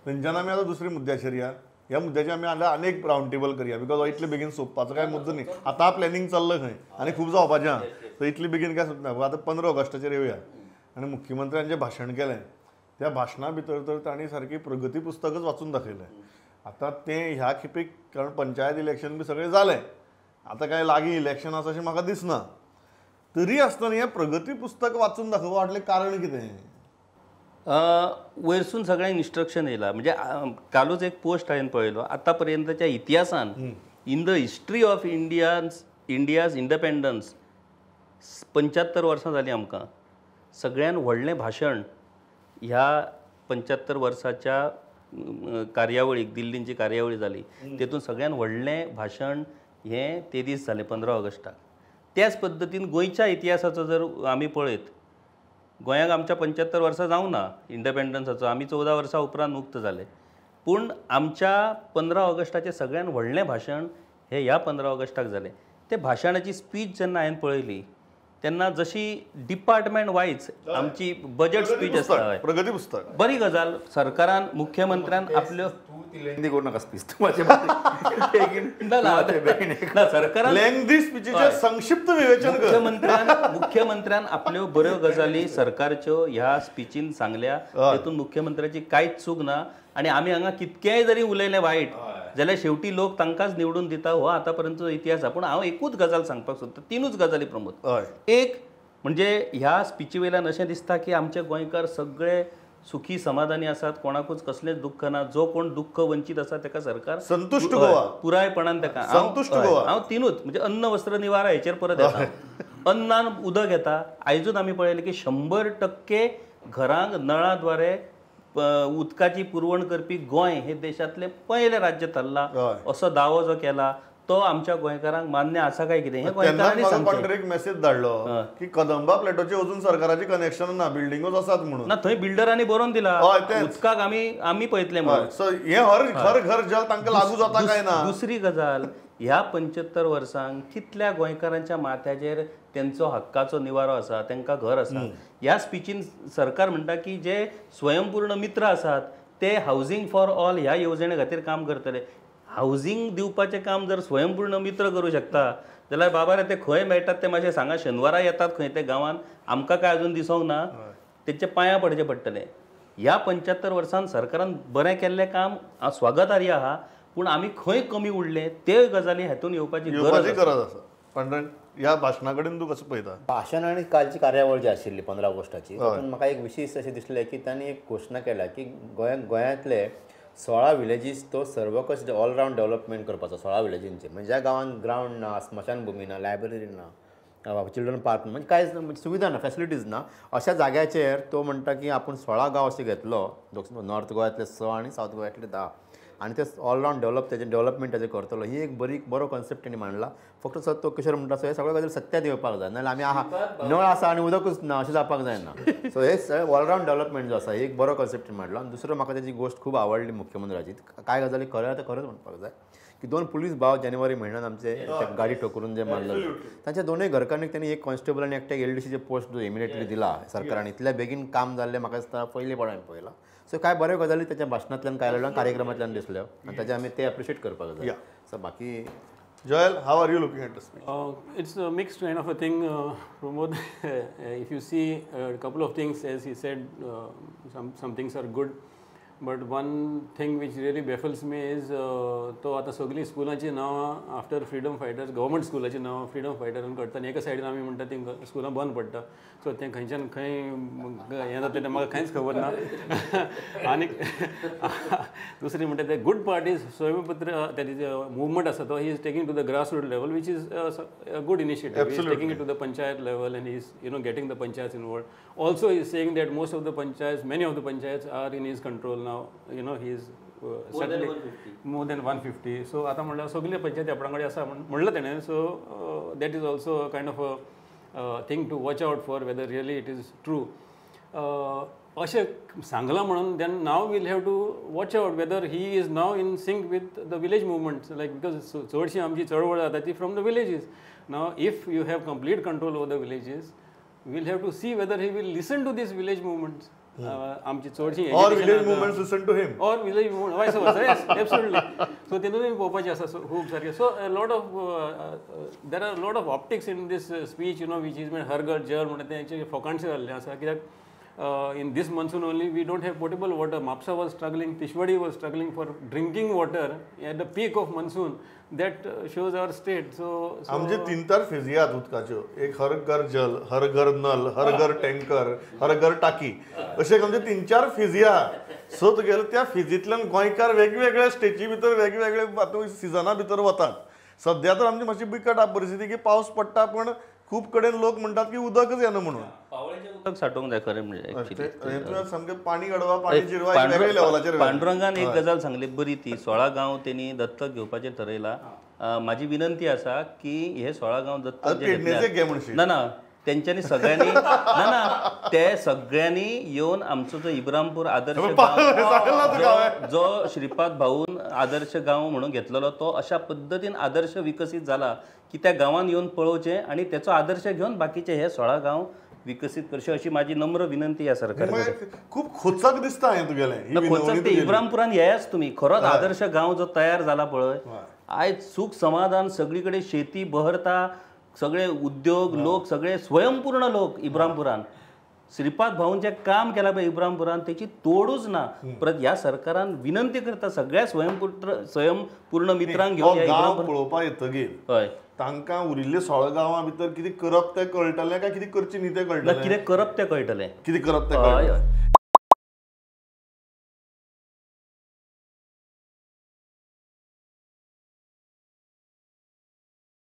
थंयच्यान आमी आतां दुसऱ्या मुद्द्याचेर या. ह्या मुद्द्याचेर आमी आतां आनीक रावंड टेबल करया because हो इतले बेगीन सोंपपाचो कांय मुद्दो न्ही. आतां प्लॅनिंग चल्लां खंय आनी खूब जावपाचें आहा, सो इतले बेगीन काय सोंपना. आतां 15 ऑगस्टाचेर येवया आनी मुख्यमंत्र्यान जें भाशण केलें त्या भाशणा भितर तर तांणी सारकी प्रगती पुस्तकच वाचून दाखयलें. आतां तें ह्या खेपेक कारण पंचायत इलेक्शन बी सगळें जालें, आतां कांय लागीं इलेक्शन आसा अशें म्हाका दिसना, तरी आसतना हें प्रगती पुस्तक वाचून दाखोवपा फाटलें कारण कितें? वयरसून सगळ्यांक इन्स्ट्रक्शन येयलां. म्हणजे कालूच एक पोस्ट हांवें पळयलो, आतां पर्यंतच्या इतिहासान in the history of India's independence 75 वर्सां जालीं आमकां, सगळ्यान व्हडलें भाशण ह्या 75 वर्साच्या कार्यावळीक, दिल्लींची कार्यावळी जाली तेतून सगळ्यान व्हडलें भाशण हें ते दीस जालें 15 ऑगस्टाक. त्याच पद्दतीन गोंयच्या इतिहासाचो जर आमी पळयत, गोंयाक आमच्या 75 वर्सां जावंक ना इंडिपेंडन्साचो, आमी 14 वर्सां उपरांत मुक्त जाले, पूण आमच्या 15 ऑगस्टाचें सगळ्यान व्हडलें भाशण हें ह्या 15 ऑगस्टाक जालें. ते भाशणाची स्पीच जेन्ना हांवें पळयली तेन्ना जशी डिपार्टमेंट वायज आमची बजेट स्पीच आसता, प्रगती पुस्तक बरी गजाल सरकारान मुख्यमंत्र्यान आपल्यो लेंदी करू नका स्पीच सरकारान लेंदी स्पीचीचें संक्षिप्त विवेचन कर. मुख्यमंत्र्यान आपल्यो बऱ्यो गजाली सरकारच्यो ह्या स्पिचीन सांगल्या, तेतून मुख्यमंत्र्याची कांयच चूक ना. आनी आमी हांगा कितकेय जरी उलयले वायट जाल्यार शेवटी लोक तांकांच निवडून दिता, हो आतां पर्यंतचो इतिहास आसा. पूण हांव एकूच गजाल सांगपाक सोदता, तिनूच गजाली प्रमोद. एक म्हणजे ह्या स्पिची वयल्यान अशें दिसता की आमचे गोंयकार सगळे सुखी समाधानी आसात, कोणाकूच कसलेंच दुख्ख ना, जो कोण दुख्ख वंचीत आसा ताका सरकार संतुश्ट गोवा पुरायपणान ताका संतुश्ट गोवा. हांव तिनूच म्हणजे अन्न वस्त्र निवारा हेचेर परत येता. अन्नान उदक येता, आयजूच आमी पळयलें की 100% घरांक नळा द्वारे उदकाची पुरवण करपी गोंय हे देशांतलें पयलें राज्य थारलां असो दावो जो केला तो आमच्या गोंयकारांक मान्य आसा काय कितें हें गोंयकारांनी सांगचें. एक मेसेज धाडलो की कदंबा प्लेटोचे अजून सरकाराचे कनेक्शन ना, बिल्डिंगूच आसात म्हणून ना, थंय बिल्डरांनी बरोवन दिला उदकाक आमी आमी पळयतले म्हणून. सो हें हर घर घर जल तांकां लागू जाता काय ना. दुसरी गजाल, ह्या 75 वर्सांक कितल्या गोंयकारांच्या माथ्याचेर तेंचो हक्काचो निवारो आसा, तांकां घर आसा. ह्या स्पिचीन सरकार म्हणटा की जे स्वयंपूर्ण मित्र आसात ते हावजींग फॉर ऑल ह्या येवजणे खातीर काम करतले. हावजींग दिवपाचें काम जर स्वयंपूर्ण मित्र करूं शकता जाल्यार बाबा रे ते खंय मेळटात ते मातशें सांगा. शेनवारा येतात खंय ते गांवांत, आमकां काय अजून दिसोंक ना, तेंच्या पांयां पडचें पडटलें. ह्या 75 वर्सांत सरकारान बरें केल्लें काम स्वागतार्य आहा, पूण आमी खंय कमी उरले ते गजाली हातून येवपाची गरज आसा. पण ह्या भाशणा कडेन तूं कसो पळयता? भाशण आनी कालची कार्यावळ जी आशिल्ली 15 ऑगस्टाची, तातूंत म्हाका एक विशेश अशें दिसलें की तांणी एक घोशणा केल्या की गोंयांतले 16 विलेजीस तो सर्वकश ऑलरावंड डेव्हलपमेंट करपाचो. 16 विलेजींचे म्हणजे ज्या गांवांत ग्रावंड ना, स्मशानभूमी ना, लायब्ररी ना, चिल्ड्रन पार्क ना, म्हणजे कांयच सुविधा ना, फॅसिलिटीज ना, अशा जाग्याचेर तो म्हणटा की आपूण 16 गांव अशे घेतलो, नॉर्थ गोव्यांतले 6 आनी सावथ गोव्यांतले 10, आनी ते ऑलरावंड डेव्हलप तेजें डेव्हलपमेंट तेजें करतलो. ही एक बरी बरो कॉन्सेप्ट तेणी मांडला. फक्त सर तो किशोर म्हणटा सो हे सगळे गजाली सत्यात येवपाक जाय, नाजाल्यार आमी आहा नळ आसा आनी उदकूच ना अशें जावपाक जायना. सो हे सगळें ऑलरावंड डेव्हलपमेंट जो आसा एक बरो कॉन्सेप्ट मांडलो. आनी दुसरो म्हाका तेजी गोश्ट खूब आवडली मुख्यमंत्र्याची, कांय गजाली खऱ्यो आतां खरेंच म्हणपाक जाय की 2 पुलीस भाव जानेवारी म्हयन्यान आमचे गाडी ठोकरून जे मारले तांच्या दोनूय घरकान्नीक त्यांनी एक कॉन्स्टेबल आनी एकट्याक LDCचे पोस्ट इमिडिएटली दिला सरकारान. इतल्या बेगीन काम जाल्लें म्हाका दिसता पयलीं पळोवन पळयलां. सो काय बऱ्यो गजाली त्याच्या भाशणांतल्यान काय कार्यक्रमांतल्यान दिसल्यो आनी ताचें आमी ते एप्रिशिएट करपाक जाय. सो बाकी Joel, how are you looking at the speech? It's a mixed kind of a thing, Pramod. If you see a couple of things, as he said, some things are good, but one thing which really baffles me is तो आता सगळीं स्कुलांची नांवां after freedom fighters, government स्कुलाची नांवां freedom फायटरान करता आनी एका सायडीन आमी म्हणटा तीं स्कुलां बंद पडटा. सो तें खंयच्यान खंय हें जातलें तें म्हाका कांयच खबर ना. आनी दुसरी म्हणटा ते गुड पार्ट is स्वयंपत्र तेजे मुवमेंट आसा तो he is taking to the grass root level, which is a good initiative. He is taking it to the panchayat level and he is getting the panchayats involved. Also he is saying that most of the panchayats, many of the panchayats are in his control now. He is certainly more than 150. So आतां म्हणल्यार सगळे पंचायती आपणा कडेन आसा म्हणलें तेणें. So that is also kind of a thing to watch out for, whether really it is true. अशें सांगलां म्हणून then now we'll have to watch out whether he is now in sync with the village movements, like because चडशी आमची चळवळ जाता ती from the villages. Now if you have complete control over the villages, we'll have to see whether he will listen to these village movements. आमची चडशी Or village movements listen to him. Or village movement, vice versa, yes, absolutely. So तेतूनय पळोवपाचें आसा खूब सारकें. So lot of there are lot of optics in this speech, you know, which is made हर घर जल म्हणटा तें एक्चुअली फोकाणशें जाल्लें आसा. कित्याक in this monsoon only we don't have potable water. Mapsa was struggling, Tishwadi was struggling for drinking water at the peak of monsoon. That shows our state. So आमचे तीन चार फेजी आहात उदकाच्यो, एक हर घर जल, हर घर नल, हर घर टँकर, हर घर टाकी, अशे आमचे तीन चार फेजी आहात. सो तुगेले त्या फेजींतल्यान गोंयकार वेगवेगळ्या स्टेजी भितर वेगवेगळे सिजना भितर वतात. सद्या तर आमची मातशी बिकट परिस्थिती की पावस पडटा पण खूब कडेन लोक म्हणटात की उदकच येना म्हणून. पावळेचें उदक साठोवंक जाय खरें म्हणजे सामकें पाणी घडवा पाणी जिरवा वेगळे लेवलाचेर. पांडुरंगान एक गजाल सांगली बरी, ती 16 गांव तेणी दत्तक घेवपाचें ठरयलां. म्हाजी विनंती आसा की हे 16 गांव दत्तक घेतले ना ना तेंच्यांनी सगळ्यांनी ना ना ते सगळ्यांनी येवन आमचो जो इब्रामपूर आदर्श गांव जो श्रीपाद भाऊन आदर्श गांव म्हणून घेतलेलो तो अशा पद्दतीन आदर्श विकसीत जाला की त्या गांवान येवन पळोवचें आनी तेचो आदर्श घेवन बाकीचे हे 16 गांव विकसीत करचे अशी माझी नम्र विनंती ह्या सरकार. खूब खोचक दिसता हें तुगेलें. खोचक ते इब्रामपुरान येयाच तुमी, खरोच आदर्श गांव जो तयार जाला पळय, आयज सूख समाधान सगळी कडेन, शेती बहरता, सगळे उद्योग लोक सगळे स्वयंपूर्ण लोक इब्रामपुरान. श्रीपाद भाऊन जे काम केलां पळय इब्रामपुरान तेची तोडूच ना. परत ह्या सरकारान विनंती करता सगळ्या स्वयंपूर्ण मित्रांक घेवन गांव पळोवपाक येतगीर हय तांकां उरिल्ले 16 गांवां भितर कितें करप तें कळटलें काय कितें करचें न्ही तें कळटलें? कितें करप तें कळटलें, कितें करप तें कळटलें.